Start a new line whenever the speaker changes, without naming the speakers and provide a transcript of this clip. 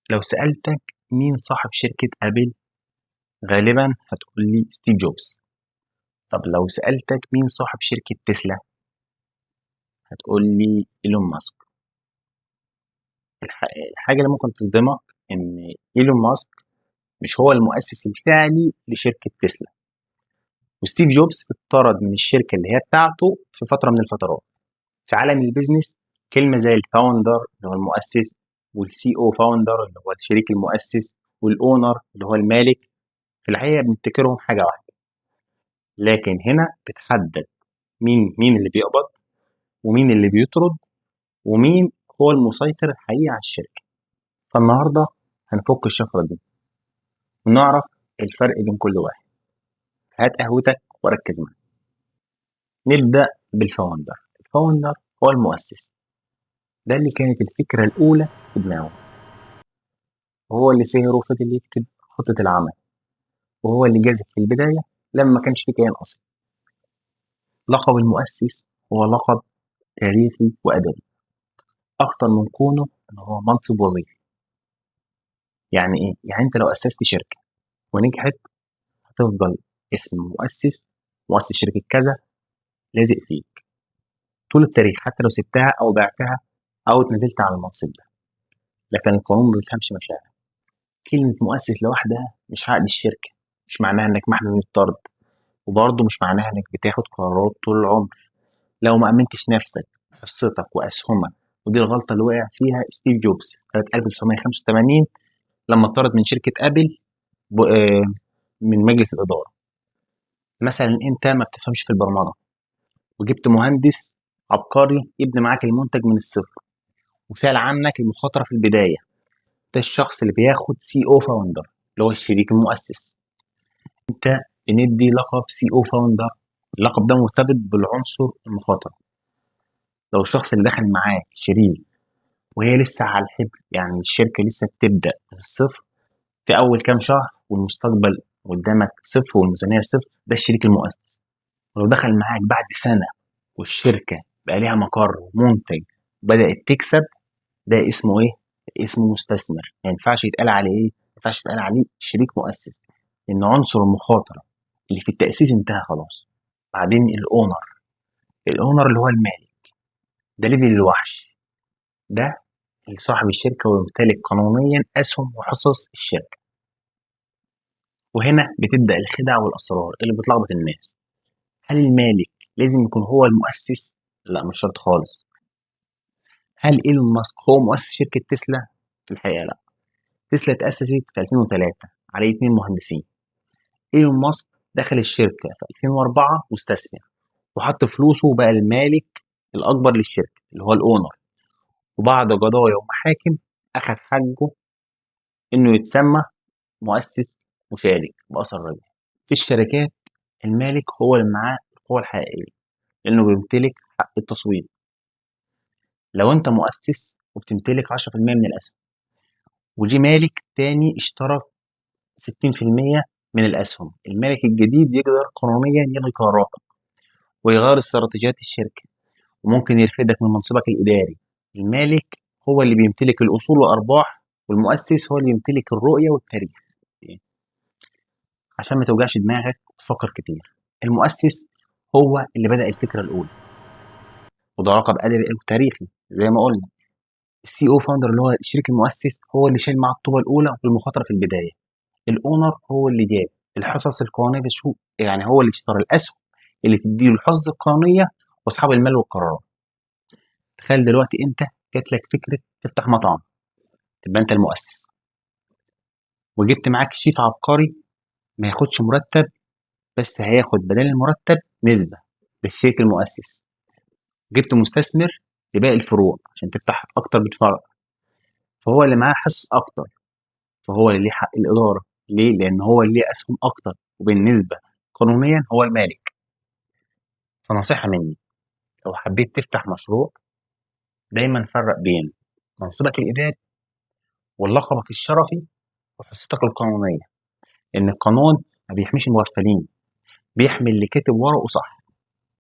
لو سألتك مين صاحب شركة أبل، غالبا هتقول لي ستيف جوبز. طب لو سألتك مين صاحب شركة تسلا، هتقول لي إيلون ماسك. الحاجة اللي ممكن تصدمك إن إيلون ماسك مش هو المؤسس الفعلي لشركة تسلا، وستيف جوبز اتطرد من الشركة اللي هي بتاعته في فترة من الفترات. في عالم ال business كلمة زي ال founder اللي هو المؤسس، وال co-founder اللي هو الشريك المؤسس، وال owner اللي هو المالك، في الحقيقة بنفتكرهم حاجة واحدة، لكن هنا بتحدد مين اللي بيقبض ومين اللي بيطرد ومين هو المسيطر الحقيقي على الشركة. فالنهاردة هنفك الشفرة دي ونعرف الفرق بين كل واحد. هات قهوتك وركز معايا. نبدأ بال founder. ال founder هو المؤسس، ده اللي كانت الفكرة الأولى في دماغه، وهو اللي سهر وفضل يكتب خطة العمل، وهو اللي جازف في البداية لما ما كانش في كيان أصلا. لقب المؤسس هو لقب تاريخي وأدبي أكتر من كونه إن هو منصب وظيفي. يعني إيه؟ يعني أنت لو أسست شركة ونجحت هتفضل اسم مؤسس، مؤسس شركة كذا، لازق فيك طول التاريخ، حتى لو سبتها أو بعتها أو اتنزلت على المنصب ده. لكن القانون ما بيفهمش مشاعر. كلمة مؤسس لوحدها مش عقد الشركة، مش معناها إنك محمي من الطرد، وبرضه مش معناها إنك بتاخد قرارات طول العمر. لو ما أمنتش نفسك حصتك وأسهمك، ودي الغلطة اللي وقع فيها ستيف جوبز سنة 1985 لما اتطرد من شركة أبل من مجلس الإدارة. مثلا أنت ما بتفهمش في البرمجة وجبت مهندس عبقري يبني معاك المنتج من الصفر وشال عنك المخاطرة في البداية، ده الشخص اللي بياخد co-founder اللي هو الشريك المؤسس. انت بندي لقب co-founder، اللقب ده مرتبط بالعنصر المخاطرة. لو الشخص اللي دخل معاك شريك وهي لسه على الحبر، يعني الشركة لسه بتبدأ من الصفر في أول كام شهر والمستقبل قدامك صفر والميزانية صفر، ده الشريك المؤسس. ولو دخل معاك بعد سنة والشركة بقى ليها مقر ومنتج وبدأت تكسب، ده اسمه إيه؟ اسمه مستثمر. ما ينفعش يتقال عليه إيه؟ ما ينفعش يتقال عليه شريك مؤسس، لأن عنصر المخاطرة اللي في التأسيس انتهى خلاص. بعدين ال owner، ال owner اللي هو المالك، ده level الوحش، ده اللي صاحب الشركة ويمتلك قانونيا أسهم وحصص الشركة. وهنا بتبدأ الخدع والأسرار اللي بتلخبط الناس. هل المالك لازم يكون هو المؤسس؟ لا، مش شرط خالص. هل إيلون ماسك هو مؤسس شركة تسلا؟ في الحقيقة لا. تسلا اتأسست في 2003 على 2 مهندسين. إيلون ماسك دخل الشركة في 2004 مستثمر وحط فلوسه وبقى المالك الأكبر للشركة اللي هو الأونر، وبعد قضايا ومحاكم أخذ حقه إنه يتسمى مؤسس مشارك بأثر رجعي. في الشركات المالك هو اللي معاه القوة الحقيقية لأنه بيمتلك حق التصويت. لو أنت مؤسس وبتمتلك 10% من الأسهم وجي مالك تاني اشترى 60% من الأسهم، المالك الجديد يقدر قانونيا يلغي قراراتك ويغير استراتيجيات الشركة وممكن يرفدك من منصبك الإداري. المالك هو اللي بيمتلك الأصول والأرباح، والمؤسس هو اللي يمتلك الرؤية والتاريخ. عشان ما توجعش دماغك وتفكر كتير، المؤسس هو اللي بدأ الفكرة الأولى، وده لقب أدبي وتاريخي زي ما قلنا. ال co-founder اللي هو الشريك المؤسس هو اللي شايل معاه الطوبة الأولى والمخاطرة في البداية. ال owner هو اللي جاب الحصص القانونية في السوق، يعني هو اللي اشترى الأسهم اللي تديله الحصص القانونية وأصحاب المال والقرارات. تخيل دلوقتي أنت جات لك فكرة تفتح مطعم، تبقى أنت المؤسس وجبت معاك شيف عبقري ما ياخدش مرتب، بس هياخد بدل المرتب نسبة للشريك المؤسس. جبت مستثمر لباقي الفروع عشان تفتح أكتر من فرع، فهو اللي معاه حصص أكتر، فهو اللي ليه حق الإدارة. ليه؟ لأن هو اللي ليه أسهم أكتر، وبالنسبة قانونيا هو المالك. فنصيحة مني، لو حبيت تفتح مشروع دايما فرق بين منصبك الإداري ولقبك الشرفي وحصتك القانونية، لأن القانون ما بيحميش المغفلين، بيحمي اللي كاتب ورقه صح.